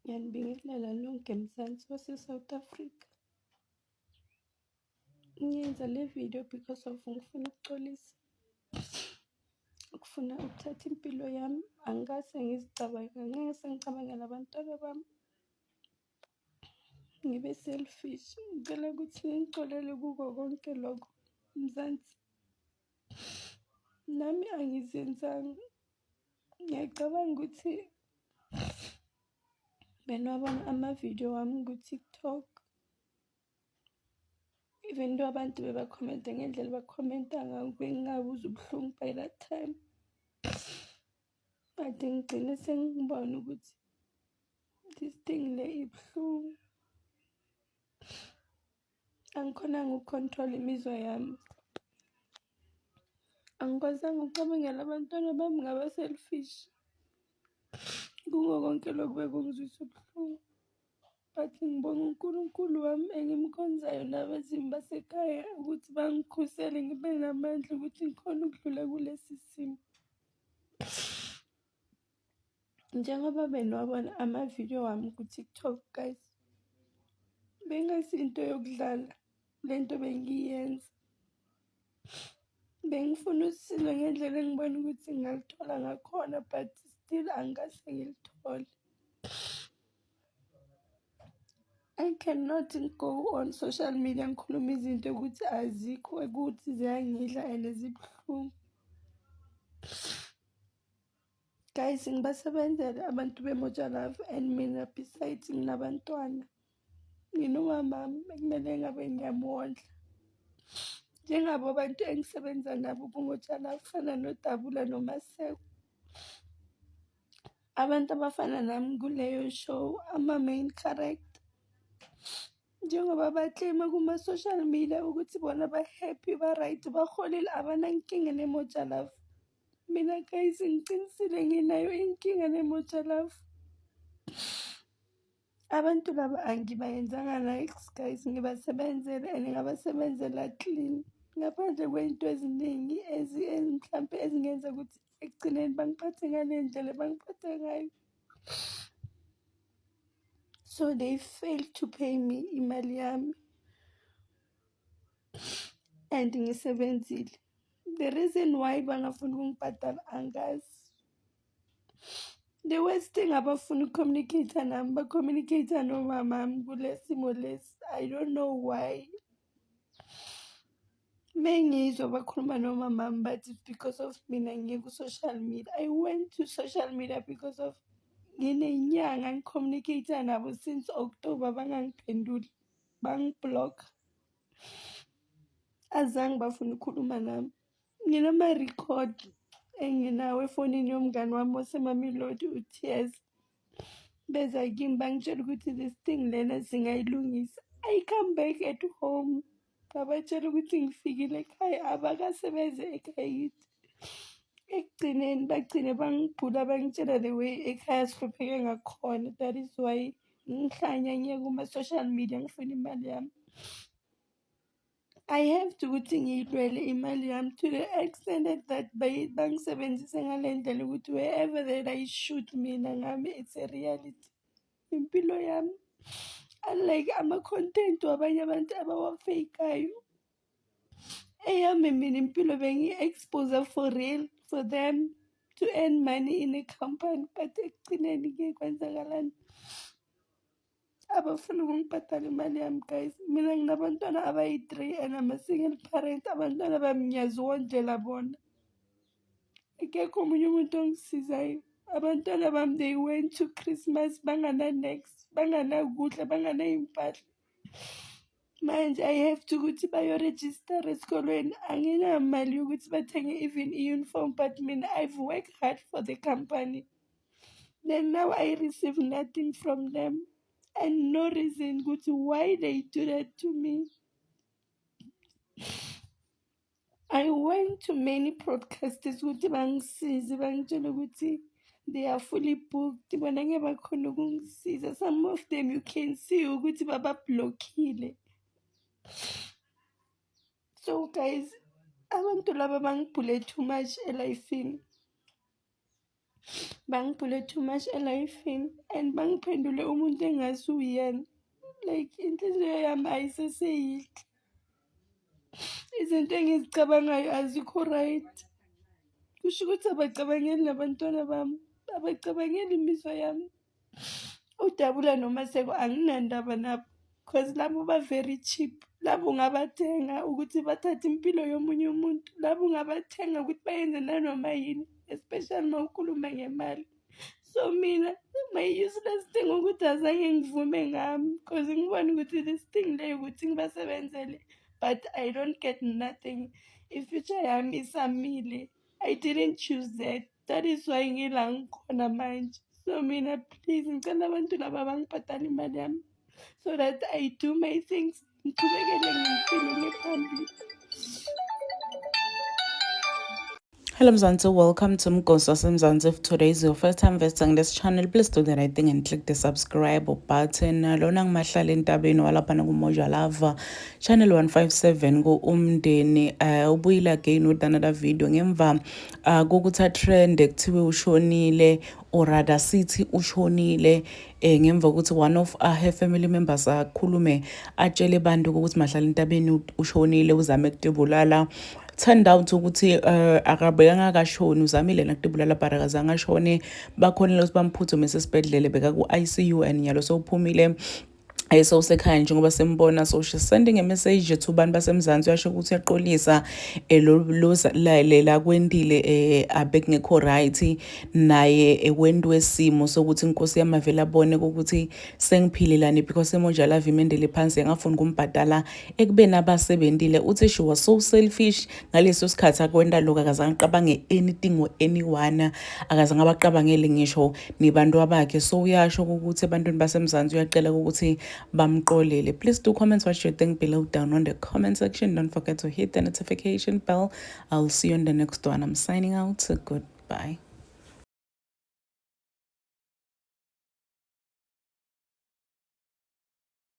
Ngiyanibingelela nonke Mzansi wase-South Africa. Ngiyenza le video because of ngifuna ukuxolisa. Ukufuna ukuthatha impilo yami angikaze ngizicabange, angeke sengicabangela abantwana bami. Ngibe selfish. Ngicela ukuthi ningixolele kuko konke lokho Mzansi. Nami angizenzanga. Ngiyacabanga ukuthi beniwabona amavidiyo wami ku-TikTok. Even though abantu bebakhomenta ngendlela abakhomenta ngayo, bengingabuzwa ubuhlungu by that time. But ngigcine sengibona ukuthi this thing le ibuhlungu. Angikhonanga ukukhontrola imizwa yami. Angikwazanga ukucabangela abantwana bami ngaba-selfish. Kuko konke lokhu bekungizwisa ubuhlungu. But ngibonga uNkulunkulu wami engimkhonzayo nabezimu basekhaya ukuthi bangikhusele ngibe namandla ukuthi ngikhone ukudlula kulesi simo. Njengoba beniwabona amavidiyo wami ku-TikTok guys, bengasinto yokudlala le nto bengiyenza. Bengifuna usizo ngendlela engibona ukuthi ngingaluthola ngakhona but still angikaze ngilithole. I cannot go on social media ngikhulume izinto ukuthi azikho ukuthi ziyangidla and zibuhlungu. Guys, ngibasebenzele abantu beMoja Love and mina besides nginabantwana. Nginomamami ekumele ngabe ngiyamondla. Njengabo abantu engisebenza nabo kuMoja Love kufana noDabula noMaseko. Abantu abafana nami kuleyo show ama-main character. Njengoba ba-claim-a kuma-social media ukuthi bona ba-happy, ba-right, baholile abanankinga neMoja Love. Mina guys ngiqinisile nginayo inkinga neMoja Love. Abantu laba angibayenzanga niks guys, ngibasebenzele and ngabasebenzela clean. Ngaphandle kwey'nto eziningi mhlampe ezingenza ukuthi ekugcineni bangiphathe ngale ndlela abangiphatha ngayo. So they failed to pay me imali yami and ngisebenzile. The reason why bangafuni ukungibhadala angazi. The worst thing abafuni uku-communicate-a nami, ba-communicate-a nomamami kule simo lesi. I don't know why. Mengizwa bakhuluma nomamami bathi it's because of mina ngiye ku-social media. I went to social media because of nginenyanga ngi-communicate-a nabo since October bangangiphenduli, bangi-block-a. Azange bafune ukukhuluma nami. Nginama-record enginawo efonini yomngani wami waseMamelodi u-Tears. Beza kimi bangitshela ukuthi this thing lena singayilungisa. I come back at home ngabatshela ukuthi ngifikile ekhaya abakasebenzi ekhaya kithi. Ekugcineni bagcine bangibhula bangitshela the way ekhaya sihlupheke ngakhona. That is why ngihlanya ngiye kuma-social media ngifuna imali yami. I have to ukuthi ngiyilwele imali yami to the extent that bangisebenzise ngale ndlela ukuthi wherever that I shoot mina ngami it's a reality. Impilo yami unlike ama-content wabanye abantu abawa-fake-ayo. Eyami mina impilo bengiyi-expose for real for them to earn money in a company but ekugcineni-ke kwenzakalani? Abafuni ukungibhadala imali yami guys. Mina nginabantwana abayi-three and I'm a single parent. Abantwana bami ngiyazondlela bona. Akekho omunye umuntu ongisizayo. Abantwana bami they went to Christmas bangana-niks, banganakudla, banganay'mpahla. Manje I have to ukuthi bayorejistara esikolweni. Anginamali yokuthi bathenge even i-uniform but mina I've worked hard for the company. Then now I receive nothing from them and no reason ukuthi why they do that to me. I went to many broadcasters ukuthi bangisize bangitshele ukuthi they are fully booked bona ngeke bakhona ukungisiza. Some of them you can see ukuthi baba-block-ile. So guys, abantu laba bangibhule too much elifini. Bangibhule too much elifini and bangiphendule umuntu engasuwuyena. Like inhliziyo yami ayiseseyinhle. Izinto engizicabangayo azikho right. Kusho ukuthi abacabangeli nabantwana bami, abacabangeli imizwa yami. UDabula noMaseko anginandaba nabo cause labo ba-very cheap. Labo ungabathenga ukuthi bathathe impilo yomunye umuntu, labo ungabathenga ukuthi bayenze nanoma yini, especially uma ukhuluma ngemali. So mina my useless thing ukuthi azange ngivume ngami cause ngibone ukuthi this thing le ukuthi ngibasebenzele but I don't get nothing. I-future yami isamile. I didn't choose that. That is why ngila ngikhona manje. So mina please ngicela abantu laba bangibhadale imali yami so that I do my things ngiqhubekele ngempilo ngiphambili. Hello Mzansi, welcome to Mgosi waseMzansi. If today is your first time visiting this channel, please do the right thing and click the subscribe button. Lona ngumahlala entabeni walaphana kuMoja Lava channel 157 ku umndeni ubuyile again with another video ngemva kokuthi trend kuthiwe ushonile or rather sithi ushonile ngemva kokuthi one of her family members akhulume atshele abantu ukuthi Mahlala entabeni ushonile uzame ukutibulala. Turned out ukuthi akabekanga akashoni, uzamile nakutibulala but akazange ashone. Bakhonile ukuthi bamphuthume esibhedlela, beka ku-ICU and nyalo sewuphumile sewusekhaya njengoba simbona. So she's sending a message to bantu baseMzansi, uyasho ukuthi uyaqolisa lela kwendile abekungekho right naye ekwentiwe simo sokuthi inkosi yamavela abone ukuthi sengiphilelani because eMoja Love imendele phansi engafuni kumbhadala ekubeni abasebentile. Uthi she was so selfish ngaleso sikhathi akwenta lokho, akazange acabange anything or anyone, akazange abacabangele ngisho nebantu abakhe. So uyasho ukuthi ebantwini baseMzansi uyacela ukuthi bamqolele. Please do comment what you think below down on the comment section. Don't forget to hit the notification bell. I'll see you on the next one. I'm signing out. Goodbye.